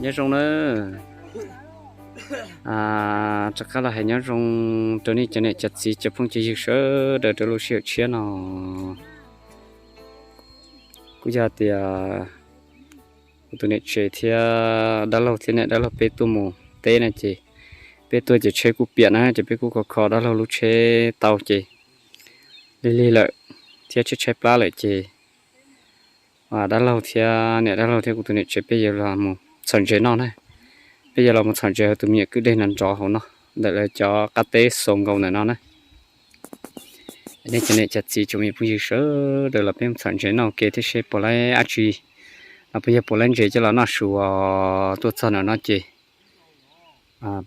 Nyob zoo na, rov qab los hais nyob zoo rau nej cov niam cov txiv cov phooj cov ywg sawv daws rau lub sij hawm tshiab no. Kuj yog tias kuv tus niam tsev thiab dab laug thiab niam dab laug peb tuaj mus teb na ces peb tuaj ces tsheb kuj piam na ces peb kuj kho kho dab laug lub tsheb tau ces lig lig lawm thiab tshaib tshaib plab lawm ces dab laug thiab niam dab laug thiab kuv tus niam tsev peb yuav los mus txhom ntses noj na. Peb yuav los mus txhom ntses hauv tus me nyuam kwj deg no nrov hauv no, ntawm lawv cov qab teb xo nkaus ntawm no na. Nej cov niam cov txiv tsoom me phooj ywg sawv daws los peb mus txhom ntses noj ua ke thiab seb puas laib dab tsi, los puas yog puas laib ntses coj los noj su os. Tuaj txog ntawm no ces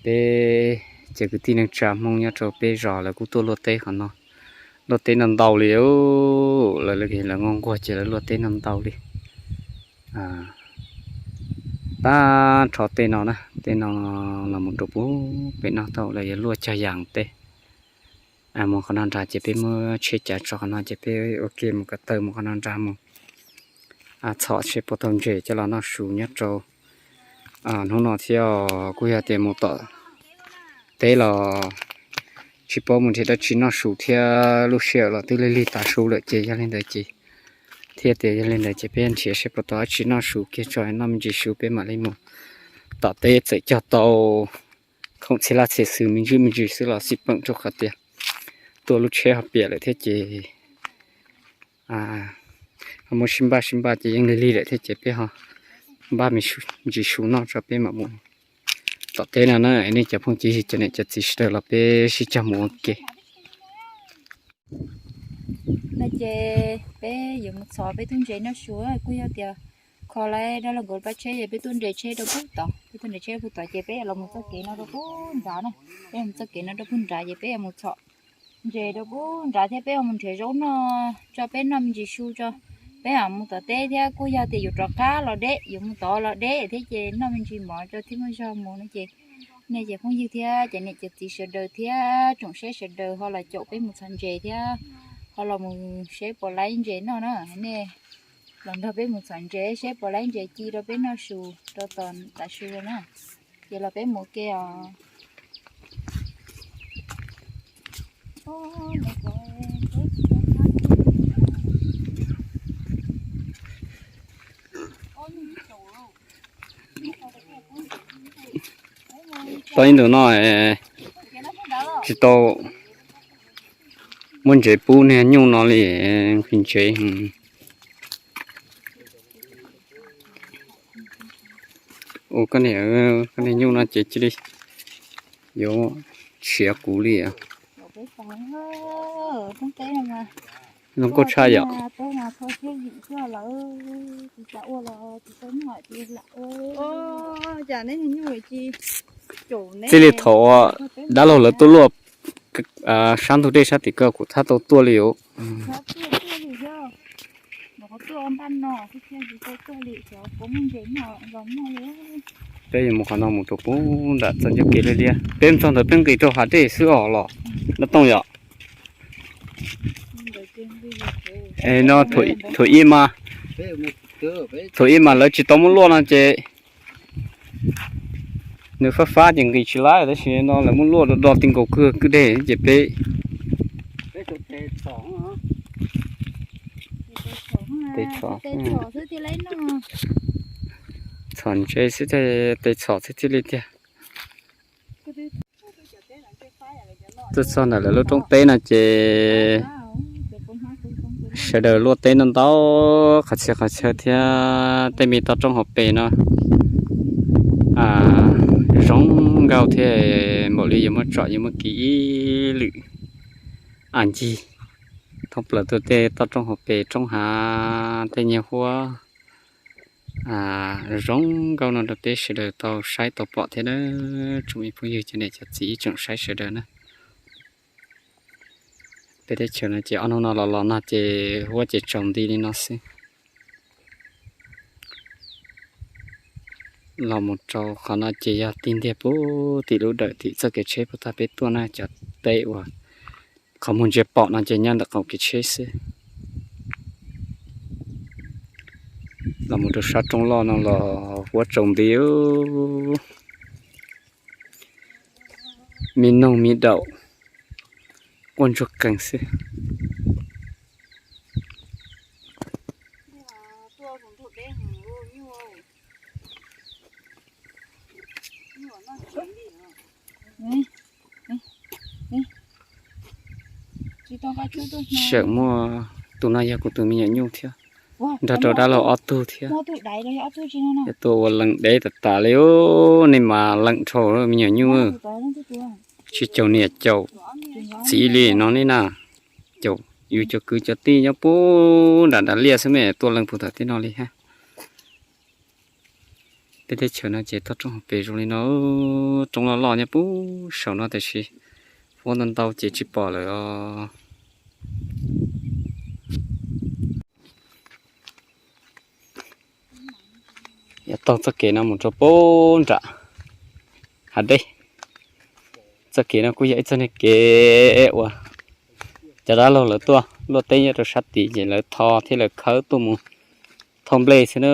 peb cov kwv tij neej tsa Hmoob nyob rau peb zos lawv kuj tuaj luaj teb qhov no, luaj teb ntau ntau li. Lawv, lawv nquag nquag ces lawv luaj teb ntau ntau li. Tag nrho tej no na, tej no los mus rau pem no tau lawv yuav luaj cog yas teb. Mus qhov no nrad ces peb muab tsheb cav tso qhov no ces peb ua ke mus ko taw mus qhov no nrad mus txhom seb puas tau ntses coj los noj su nyob rau hnub no thiab. Kuj yog tias mus tom teb los tsis paub mus nrhiav dab tsi noj su thiab lub sij hawm los twb lig lig tav su lawm ces yog li ntawd ces thiaj tias yog li ntawd ces peb nrhiav seb puas tau dab tsi noj su kiag tso noj me ntsis su peb mam li mus tom teb. Txawm cog tau khoom txhia laj txhia xwm me ntsis me ntsis xwb los xij peem rau qhov tias tuaj lub tsheb ho piam lawm thiab ces ho muab sib npaj sib npaj ces yeej lig lig lawm thiab ces peb ho npaj me ntsis su noj tso peb mam mus tom teb no na. Nej cov phooj cov ywg cov niam cov txiv sawv daws los peb sib cog mus ua ke. No ces peb yuav mus txhom peb tug ntses noj su, kuj yog tias kho lawm dab laug nkawd pab tsheb es peb tuaj nres tsheb rau pug tod, peb tuaj nres tsheb rau pug tod ces peb yuav los mus txoj kev no rau pug nrad na. Peb mus txoj kev no rau pug nrad ces peb yuav mus txhom ntses rau pug nrad thiab peb yuav mus nrhiav zaub noj tso peb noj me ntsis su tso peb mam mus tom teb thiab. Kuj yog tias yuav rov qab los deb, yuav mus tod los deb thiab ces noj me ntsis mov tso thiab muaj zog mus no ces nej cov phooj ywg thiab cov niam cov txiv sawv daws thiab tsoom saib sawv daws ho los caum peb mus txhom ntses thiab ho los mus seb puas laib ntses noj na. Nej los nrog peb mus txhom ntses seb puas laib ntses ci rau peb noj su rau tom tav su na. Ces los peb mus ua ke os. Tau ib ntus no tsis tau muaj ntses pub niag nyuj no li, nqhis ntses. Ua koj niag, koj niag nyuj no ces cia li yuav siav kuv li. Zoo nkauj tshaj yom. Txij li thaum dab laug lawv tuaj luaj sab ntug dej sab tim ko kuv thiaj tau tuaj li os. Peb yuav mus qhov no mus rau pem nram txoj ncauj kev liab liab, peb mus txog ntawd peb nqis rau hav dej xwb os los dab tooj yom. No thaum ub mas, thaum ub mas lawv tsis tau muab luaj no ces nws fab fab ces nqis tsis laib, tab sis no lawv muab luaj do do ti nkaus kwj kwj deg ces peb txhom ntses xwb, tes txhom xwb thiaj li tiag. Tuaj txog ntawm lawv lub roob teb no ces sawv daws luaj teb no ntau qhov txhia qhov chaw thiab tej me toj roob hauv pes no zoo nkauj thiab, npaum li yuav muab tsom yuav muab kiv ib lwm a ncig thoob plaws tuaj tej toj roob hauv pes roob hav tej nyuag huab zoo nkauj no rau peb sawv daws tau saib tau pom thiab na. Tsoom me phooj ywg cov niam cov txiv ib tsoom saib sawv daws na. Peb teb chaws no ces ob hnub no los los no ces huab ces tsaus nti li no xwb. Los mus rau qhov no ces yog tig ntiag puag tim lub dawm tim txoj kev tsheb puag ta peb tuaj na, cov teb uas qhov muag ntsia pom no ces nyob ntawm qaum kev tsheb xwb. Los mus rau sab roob loj no los huab tsaus nti, me noog me daum quaj ntsuag qees xwb. Tseem muaj tus no yog kuv tus me nyuam nyuj thiab, nrog rau dab laug ob tug thiab. Yog tuaj ua leej dev tas tas li, nej mas leej dhau me nyuam nyuj, tsis caum niam caum txiv li no nej na. Caum yus cov kwv cov tij nyob puag nram nram liaj xwb me tuaj leej puag tom tej no li hab. Peb teb chaws no ces toj roob hauv pes zoo li no, roob loj loj nyob puag saum no tab sis huab ntau ntau ces tsis pom lawm os. Yuav taug txoj kev no mus rau puag nram hav dej. Txoj kev no kuj yog ib txoj niag kev uas cov dab laug lawv tuaj luaj teb nyob rau sab tid ces lawv tho thiab lawv khawb tuaj mus thauj nplej xwb na.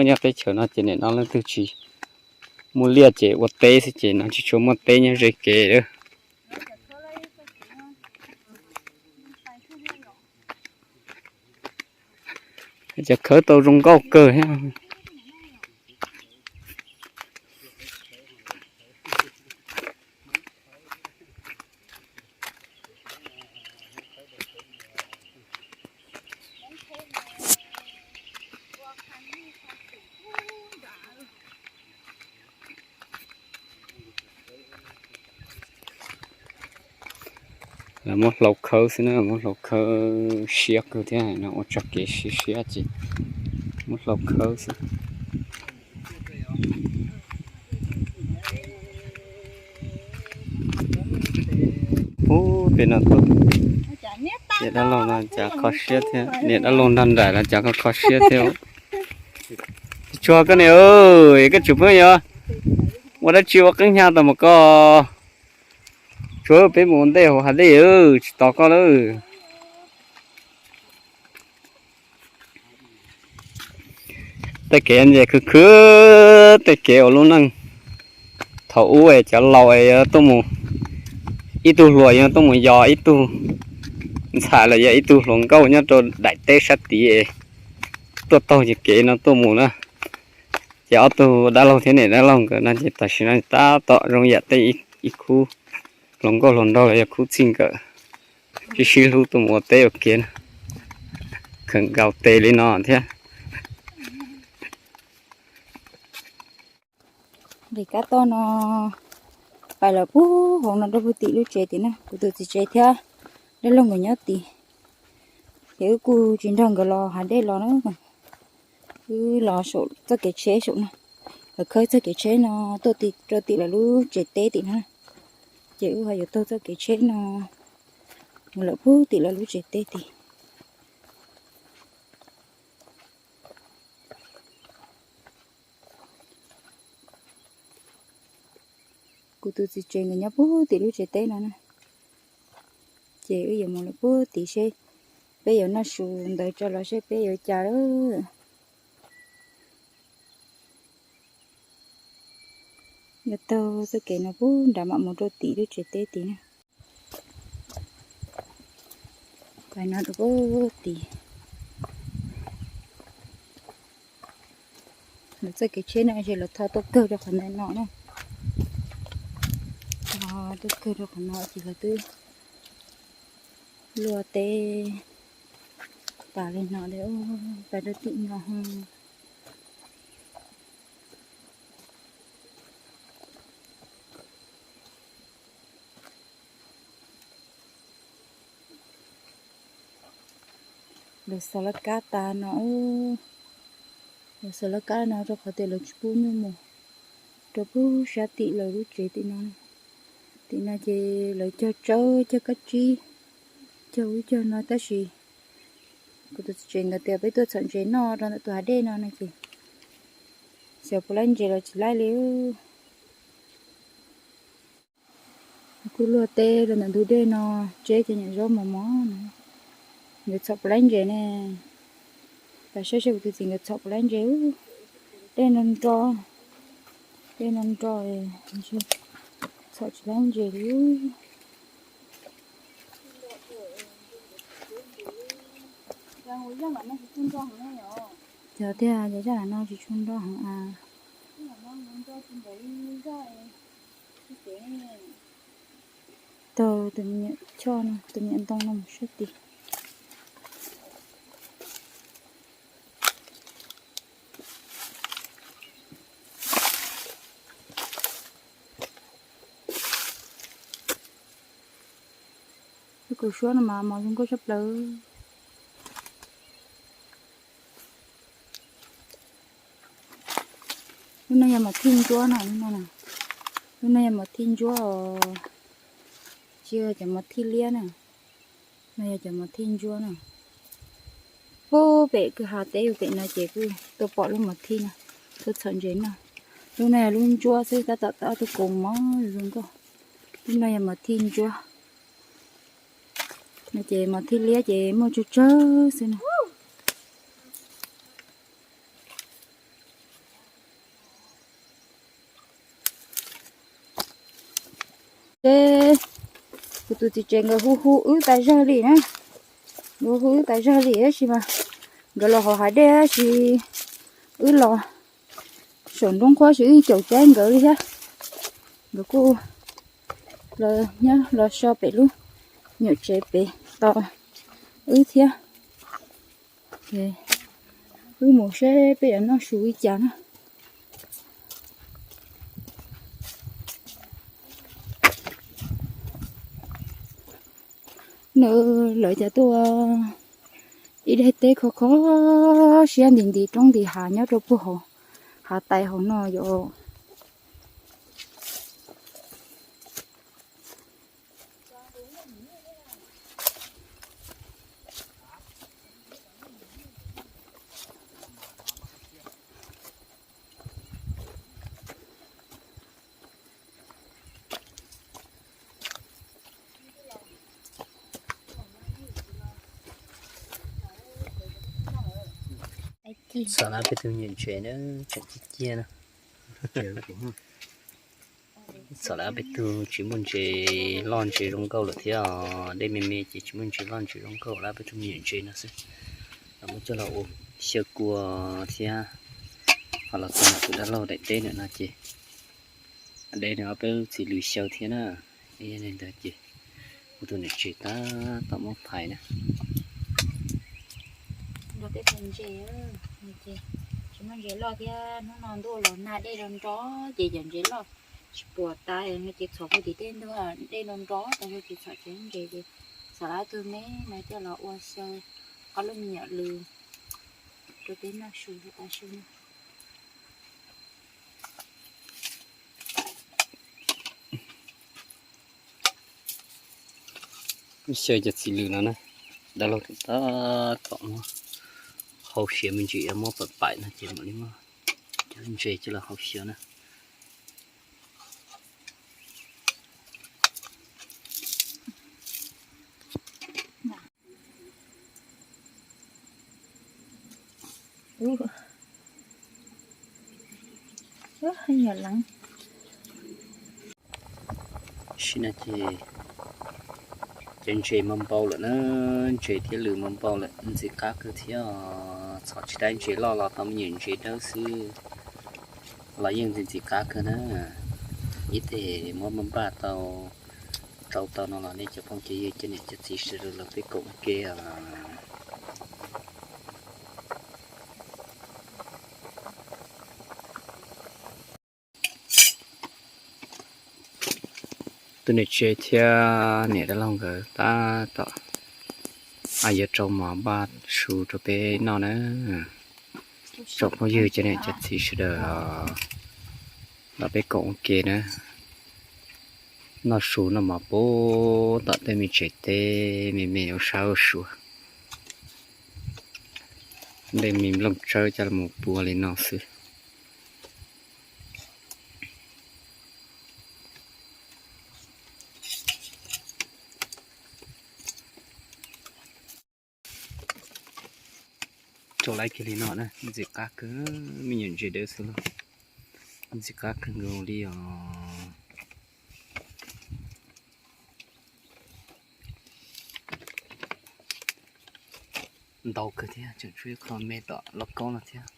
Nyob teb chaws no ces nim no leej twg tsis muaj liaj ces ua teb xwb ces no tsis tshua muaj teb nyob ze kev lawm. Cov khawb tau zoo nkauj kawg thiab. Lawv muab hlau khawb xwb na, muab hlau khawb siab kawg thiab no, ua txoj kev siab siab ces muab hlau khawb xwb. Ub, pem no tuaj, niam dab laug no cas kho siab thiab, niam dab laug nrog nraim los cas kho kho siab thiab. Tsuag koj niam, koj tsum pheej yog ua dab tsi ua qeeb hnyav tau mas koj. Tsuag peb mus ua ntej hauv hav dej, tsis tos koj lawm. Tej kev ntses khwv khwv, tej kev ua lub neej thaum ub es cov laus es yuav tuaj mus, ib tug hluas yuav tuaj mus yos ib tug ntxhais los yog ib tug hluas nkauj nyob rau daim teb sab tid es tuaj taug ces kev no tuaj mus na. Ces ob tug dab laug thiab niam dab laug nkawd no ces tam sim no tab tom zoo yam tej ib khub hluas nkauj hluas nraug los yog khub txij nkawm sib sib hlub tuaj mus ua teb ua kev na, khawm nkaus tes li no thiab. Nqis kab toj no pais lawm puag hauv no rau puag tim lub tsev tim na, kuv tus txiv tsev thiab dab laug nkawd nyob tid. Ces wb kuj tsis nrog nkawd los hav dej los na, wb los saum txoj kev tsheb saum no, lawv khawb txoj kev tsheb no tuaj rau tim lawv lub tsev teb tim no. Ces wb ho yuav taug txoj kev tsheb no mus lawm puag tim lawv lub tsev teb tid. Kuv tus txiv tsev nkawd nyob puag tim lub tsev teb no na. Ces wb yuav mus lawm puag tim seb peb yuav noj su ntawd tso los seb peb yuav cas lawm. Yuav taug txoj kev no puag nram mam mus rau tim lub tsev teb tid na. Pais no rau puag tid. Lawv txoj kev tsheb no ces lawv tho tuaj kawg rau qhov ntawm no na. Tho tuaj kawg rau qhov no ces lawv twb luaj teb tas li no li, pais rau tim no. Lawv xov laj kab tas no, lawv xov laj kab no rau qhov tias lawv tsis pub nyuj mus rau puag sab tim lawv lub tsev tim no. Tim no ces lawv cog tsawb cog kab tsib, cog ub cog no tab sis kuv tus txiv tsev nkawd tias peb tuaj txhom ntses noj rau ntawm tus hav dej no no ces xyov puas laib ntses los tsis laib li. Kuj luaj teb rau ntawm ntug dej no, tseb cov nyuam zaub mos mos no, nkawd txhom puas laib ntses ne. Saib seb kuv tus txiv nkawd txhom puas laib ntses. Dej nro nro, dej nro nro, txhom tsis laib ntses li. Yog tiag, cov zaj lam no tsis tshua nro heev as. Taug tus me nyuam choj no, tus me nyuam ntoo no mus sab tid. Lub kaum suab no mas mos zoo nkauj tshaj plaws. Lub no yog mos thij ntsuab na, lub no na. Lub no yog mos thij ntsuab os, tsis yog cov mos thij liab na. No yog cov mos thij ntsuab na. Puag pem kwj ha teb uas pem no ces kuj tuaj pom lub mos thij no, tuaj txhom ntses no. Lub no yog lub ntsuab xwb, tab tom tau ob tug koos mos zoo nkauj. Lub no yog mos thij ntsuab. No ces mos thij liab ces muaj tsawg tsawg xwb no. Ces kuv tus txiv tsev nkawd hu hu wb tas zog li na. Nkawd hu wb tas zog li tab sis mas nkawd los hauv hav dej tab sis wb los saum nroo qhuab sis wb caum caib nkawd li thiab. Nkawd kuj los nyob los so pem lub nyuam tsev pem tos wb thiab. Wb mus seb peb yuav noj su li cas na. Nws lawv cov tuaj ib daim teb khov kho siab nti nti roob nti hav nyob rau puag hauv hav tais hauv no yom. Txhom lawv peb tug nyuam ntses na, tseem ciaj ciaj na. Txhom lawv peb tug tsis muaj ntses loj ntses zoo nkauj lawm thiab os, dej me me ces tsis muaj ntses loj ntses zoo nkauj lawm, peb tug nyuam ntses no xwb. Los muab coj los ua xyaw kua thiab, ho los txog ntawm tus dab laug daim teb ntawm no ces de nws ob peb lub txiv lws xyaw thiab na. Yog li ntawd ces kuv tus niam tsev tab tom muab phais na. Nrog peb phais ntses, tsis muaj ntses loj thiab, hnub no ntuj los nag dej nro nro ces cov ntses loj tsis puas tas no ces txhom puag tim tej ntug dej nro nro tas zog ces txhom tsis muaj ntses ces xav lawv ob tug me no coj los ua xyaw ob lub me nyuam lws rau peb noj su tas su na. Xyaw cov txiv lws no na, dab laug tab tom muab hau siav me ntsis, muab pam paim no ces mam li muab cov ntses coj los hau siav na. Sim no ces cov ntses mas npau lawm na, ntses thiab lws mas npau lawm, ntxim qab kawg thiab. Txhom tsis tau ntses loj los tau me nyuam ntses dawb xwb los yeej ntxim ntxim qab kawg na. Ib teg muab npaj tau rau tau no los nej cov phooj cov ywg cov niam cov txiv sawv daws los peb koom ua ke os. Tus niam tsev thiab niam dab laug nkawd tab tom yuav rau mov npaj su rau peb noj na. Tsoom phooj ywg cov niam cov txiv sawv daws los peb koom ua ke na. Noj su noj mov puag tom tej me tsev teb me me ua sab ua sua. Tej me nplooj tsawb coj los pua li no xwb. Tau laiv kiag li no na, ntxim qab kawg, me nyuam ntses dawb xwb los ntxim qab kawg nkaus li os. Ntau kawg thiab, tseem tshuav ib qho me tom lauj kaub no thiab.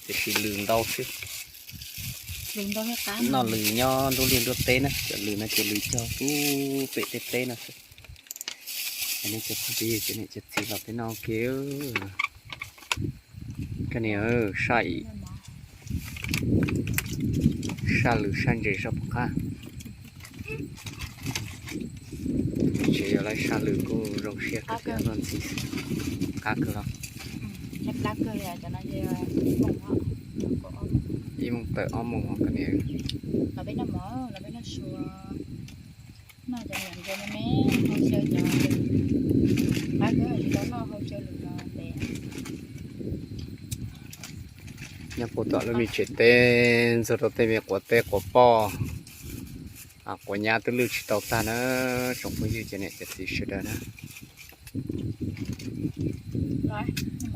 Tiam sis lws ntau xwb. Noj lws nyob nruab liaj nruab teb na, cov lws no ces lws cog pub pem tej teb no xwb. Nej cov phooj ywg cov niam cov txiv los peb noj ua ke. Koj niam, saj lws saj ntses zog puas qab. Tseem yog lawv saj lws kuj zoo siab kawg thiab, noj ntxiv qab kawg los. Ib moos tawm ob moos koj niam. Nyob puag tom lub me tsev teb ntxuag rau tej me quav teb quav poj, quav nyab twb lwj tsis tau tag na, tsoom phooj ywg cov niam cov txiv sawv daws na.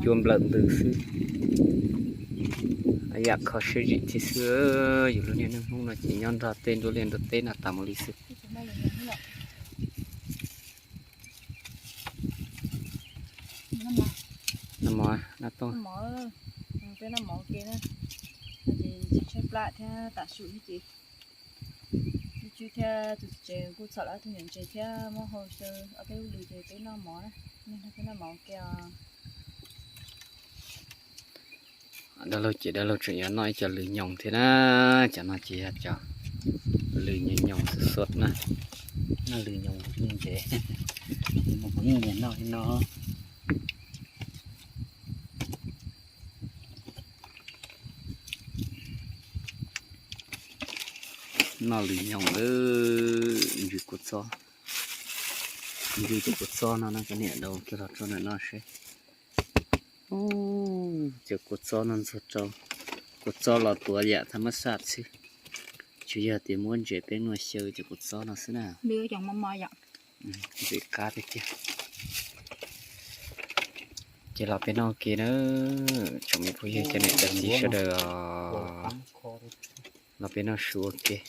Cua nplawm ntws xwb, yam kho siab zim thiab xwb. Yus lub niaj hnub no ces nyob nrog tej nruab liaj nruab teb no tas mus li xwb. Noj mov, noj tooj. Peb noj mov ua ke na, ces tsis tshaib plab thiab, tam sim no ces ib tswb thiab tus tsev kuj txhom lawv tus nyuam ntses thiab muab hau xyaw ob peb lub lws ces peb noj mov na, peb noj mov ua ke os. Dab laug ces dab laug tseem yuav noj ib co lws nyoos thiab na, cov no ces yog cov lws nyoos nyoos xuav xuav na, noj lws nyoos ua ntses, mus nyiam noj li no. Noj lws nyoos lawm, ntsws kua txob, ntsws cov kua txob no na, koj niam, daus kiag los rau ntawm no seb. Cov kua txob no ntxuag rau, kua txob los tuav yam thab mab saj xwb, tsuas yog tias muab ntses peb nua xyaw cov kua txob no xwb na. Ntxim qab tiag tiag. Ces los peb noj ua ke na, tsoom me phooj ywg cov niam cov txiv sawv daws os. Los peb noj su ua ke.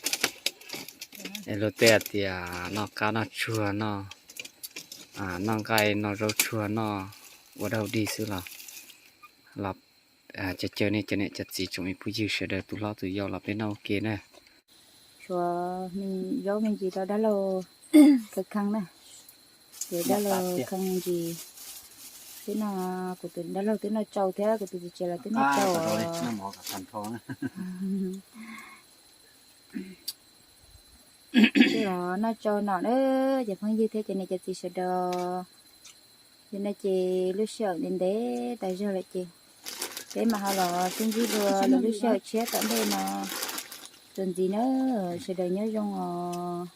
Es luag tej hais tias noj qab noj tsuag, noj nqaij noj zaub tsuag noj ua dog dig xwb los, los caw caw nej cov niam cov txiv tsoom me phooj ywg sawv daws tus hlob tus yau los peb noj ua ke na. Tshuav me zaub me ntsis rau dab laug khaws khee na, ces dab laug khaws me ntsis, twb noj, kuv tus dab laug twb noj tsau thiab, kuv tus txiv tsev los twb noj tsau os. Twb los noj tsau no na, cov phooj ywg thiab cov niam cov txiv sawv daws. Yog no ces lub sij hawm ntev ntev tas zog lawm ces peb mam ho los sib ntsib dua lwm lub sij hawm tshiab tom ntej no. Txuas ntxiv na, sawv daws nyob zoo os.